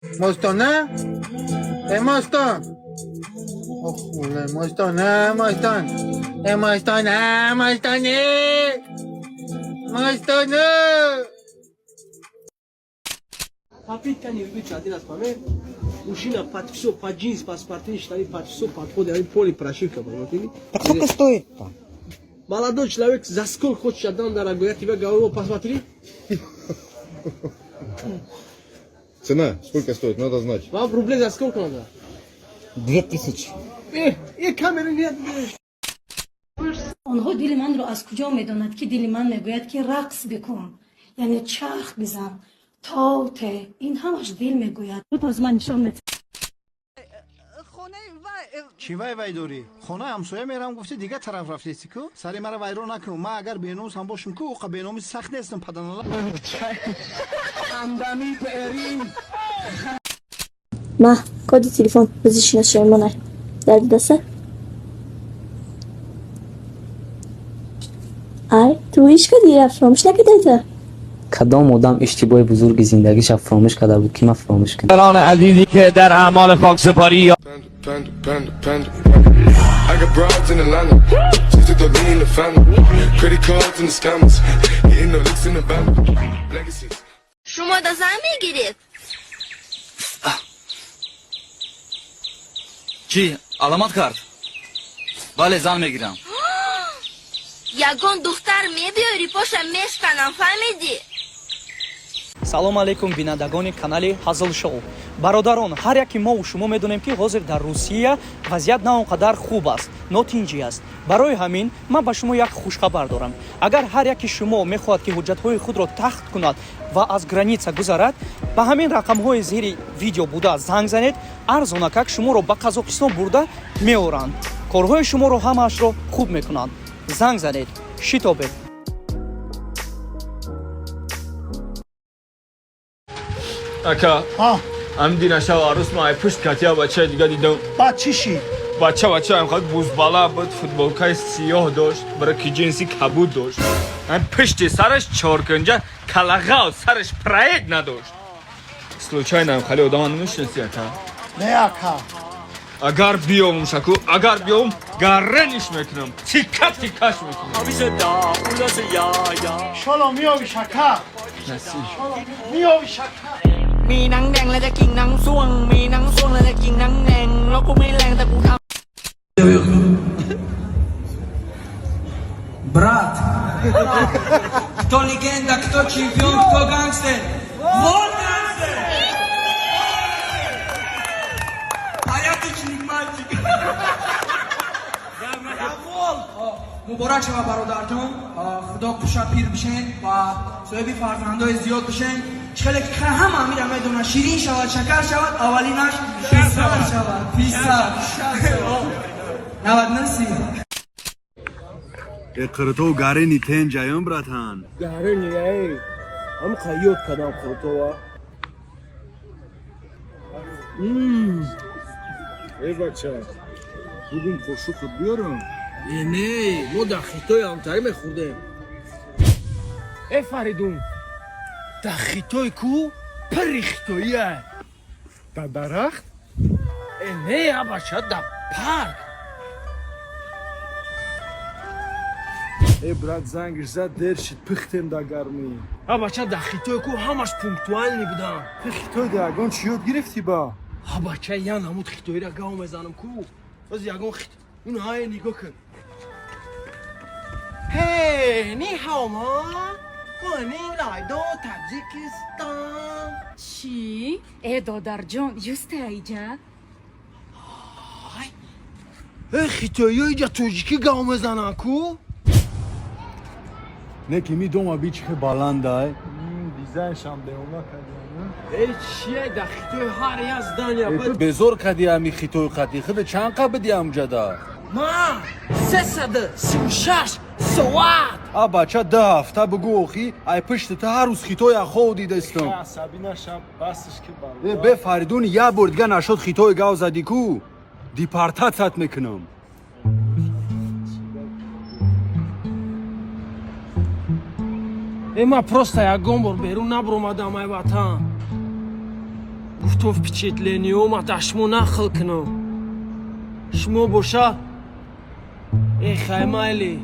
Мостона? Э, Мостон! Охуле, Мостона, Мостон! Э, Мостона, Мостоне! Мостона! Попытка не любить один раз момент. Мужчина под все, под джинс, под спортивные штаны, под все подходит, они поле прошивка, понимаете? Так сколько стоит-то? Молодой человек, за сколько хочешь отдам, дорогой, я тебе говорю, посмотри. Цена сколько стоит, надо знать. Вам рублей за сколько надо? 2000. Камеры нет. Онҳо дили манро аз куҷо медонад, ки дили ман мегӯяд, ки рақс бикун, яъне чарх бизан то те ин ҳамаш дил мегӯяд. Боз ман нишон медиҳам. Чӣ вай вай дорӣ? Хонаи ҳамсоя мерам, гуфти, дигар тараф рафтеси ку? Сари мара вайрон накун. Ман агар беномус ҳам бошам ку, уқа беномуси сахт нестам, паданала. Ма, коди телефон, бизи шиносшавимонай. Дарди даста? Ай, ту иш кардӣ, фаромӯш накардаита? Кадом одам иштибоҳи бузурги зиндагиша фаромӯш карда буд, ки ман фаромӯш кунам? Азизе ки дар аъмоли хоксупорӣ Panda, panda, panda, panda. I got broads in Atlanta. Just took the lean in the family. Credit cards and the scammers. Hitting the licks in the band. Legacies. Шумо да зан мегиред? Чӣ аломат кард? Бале, зан мегирам. Ягон духтар мебиёри, поша мешканам, фаҳмидӣ? Салом алейкум, бинандагони канали Ҳазл Шоу. Бародарон, ҳар яке мову шумо медонем, ки ҳозир дар Русия вазъият на он қадар хуб аст, нотинҷӣ аст. Барои ҳамин ман ба шумо як хушхабар дорам. Агар ҳар яке шумо мехоҳад, ки ҳуҷҷатҳои худро тахт кунад ва аз граница гузарад, ба ҳамин рақамҳои зери видео буда занг занед. Арзонакак шуморо ба Қазоқистон бурда меоранд, корҳои шуморо ҳамаашро хуб мекунанд. Занг занед, шитобед. Ака, ам дина шав арӯс ма ай пушт катия бачаи дига дидам. Баъд чӣ шид? Бача ам бузбала буд, футболкаи сиёҳ дошт, бираки ҷинси кабуд дошт. Ам пушти сараш чоркунҷа калағав, сараш проект надошт. Случайно ам хали одама намешинаси, ака? Не, ака. Агар биём шаку, агар биём, гарраниш мекунам, тика тикаш мекунам. Шоло меёвиш, ака, меёвиш, ака. มีหนังแดงแล้วจะกินหนังซ่วง มีหนังซ่วงแล้วจะกินหนังแดงแล้วกูไม่แรงแต่กูทำ Брат, кто легенда, кто чемпион, кто гангстер? Вот гангстер! Порядочный мальчик. Я волк. Муборак шава, бародарҷон. Худо куша, пир бишен ва соҳиби фарзандои зиёд бишен. Хеле ҳама амира медонад, ширин шавад, шакар шавад, аввалинаш писар шавад, писар. 99. Қирто гарени тенҷаён, братан. Гарени, эй. Ам хаёт кадам қуртова. Э, бача, бугум қошуқат биёрам. Э, не, мо дар Хитой ҳамтарӣ мехӯрдем. Э, Фаридун, дар Хитой ку пири хитоия. Дар дарахт? Э, не, а бача, дар парк. Э, брат, зангиш зад, дер шид, пихтем дар гармӣ. А бача, дар Хитой ку ҳамаш пунктуальный будам. Ту Хитой да ягон чӣ ёд гирифтӣ ба? А бача, ян ҳамуд хитоира гав мезанам ку. Оз ягон хит ун ҳае нигоҳ кун. Ҳей, 你好吗? 欢迎来到 Таджикистан. Чӣ? Э, додарҷон, юстаиҷа? Э, хитоиё иҷа тоҷикӣ гав мезананд ку. Не ки ми дома би чихе баландай. Дизайншам деона кардиам. Э, чия, дар Хитой ҳар як здания Безор кади ами хитои қати хида чанд қа биди амҷада? Ма 336 соат. А бача, ду ҳафта бугӯ, охи ай пушти ту ҳар рӯз хитоя хов дидастам. Асабӣ нашаб, басш ки. Э, бе Фаридун, як бор дига нашод хитои гав задӣ ку, депортатсият мекунам. Э, ман просто ягон бор берун набуромадам ай ватан. Гуфтум, впечатление ма дар шумо нақл кунам. Шумо боша, э, хай, майли.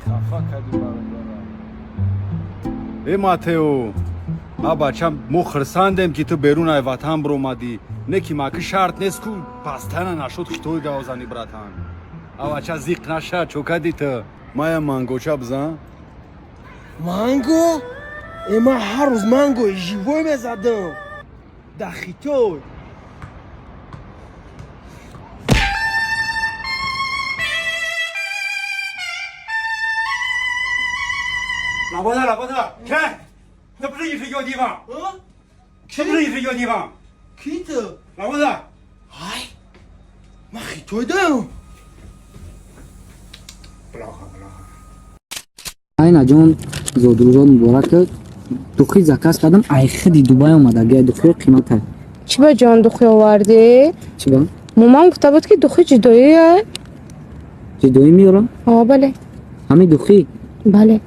Хафа кардӣ, бародарам. Э, Матео, ма бачам, мо хирсандем, ки ту берун ай ватан биромадӣ, не ки маки шарт нест ку пастана нашуд хитой гавзани, братан. А бача, зиқ наша, чо кадӣ ту? Мая мангоча бизан. Манго? Э, ман ҳар рӯз мангои живой мезадам дар Хитой. 老婆子，老婆子，看，那不是你睡觉地方，这不是你睡觉地方。 Ки ту? 老婆子， Ай, ман Хитой даам. 不老好，不老好。 Айна ҷон, зодрӯзот муборак. Духи заказ кардам, ай хиди Дубай омадаги, духиро қимата. Чӣ ба, ҷон, духи овардӣ? Чӣ ба? Моман гуфта буд, ки духи ҷудоие. Ҷудоӣ меёрам? О, бале. Ҳамин духи? Бале.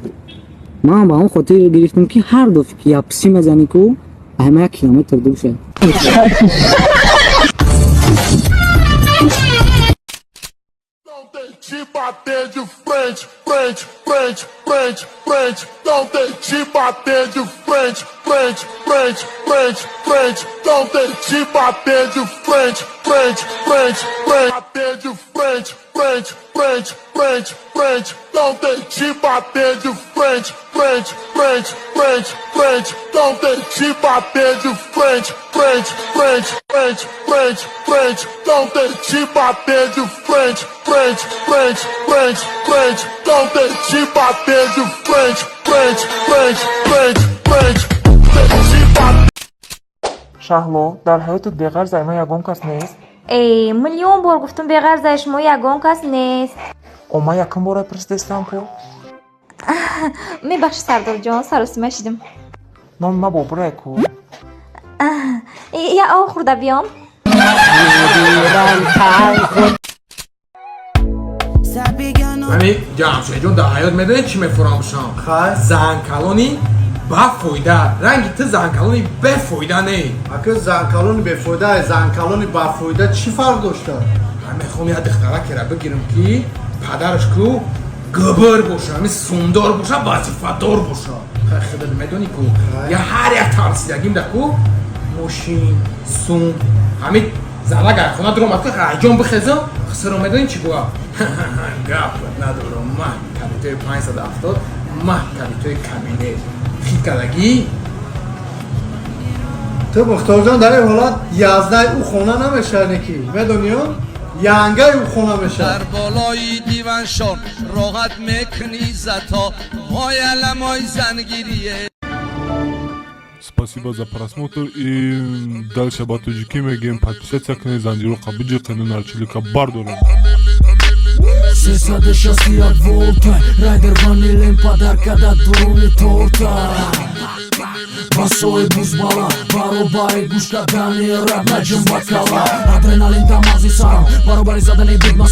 Ман ба он хотир гирифтам, ки ҳар дафъа ки япси мезанӣ ку, ҳама як километр дур шад. Te bater de frente, frente, frente, frente, frente. Não tem te bater de frente, frente, frente, frente, frente. Não tem te bater de frente, frente, frente, frente. Bater de frente, frente, frente, frente, frente. Não tem te bater de frente, frente, frente, frente, frente. Não tem te bater de frente, frente, frente, frente, frente, frente. Não tem te bater de frente, frente, frente, frente, frente. Não tem te bater de frente, frente, frente, frente, frente. Te bater. Шаҳло, дар ҳаётат беғарз ай ман ягон кас нест? Э, миллион бор гуфтум, беғарзаи шумо ягон кас нест. О, ман якум бора пурсидестам ку. Мебахши, Сардорҷон, саросима шидам. Номи ман Бобурай ку. Я об хӯрда биём. Ҳами Ҷамшедҷон, дар ҳаёт медонед, чӣ мефурамшам? Занкалони бафоида. Ранги ту занкалони бефоида не. Ака, занкалони бефоида, занкалони бафоида чӣ фарқ дошта? Мехоҳам як духтаракера бигирам, ки падараш ку губр боша, ҳами сумдор боша, вазифадор боша. Худат медонӣ ку, я ҳар як тарсидагим да ку мошин, сум. Ҳами занак ай хона дуромад ку, ҳайҷон бихезам, хисиро медонӣ чӣ гуфт? Гап надорам, ман калитои 570, ман калитои кабинет хит кардагӣ. Ту, Мухторҷон, дар ин ҳолат яздаи ӯ хона намешавад, ки медониё, янгаи ӯ хона мешавад. Дар болои диваншон роҳат мекунӣ зато вой аламой зангирие. Спасибо за просмотр и дальше ба тоҷикӣ мегӯем: подписаться кунед, занҷироқа биҷиқену нарчилика бардорем. 361 волта райдер ванилен падарка дар дуруни торта. Басои бузбала баробари гӯш кардани рап наҷум ба кала, адреналин дар мағзи сарам баробари задани бигма.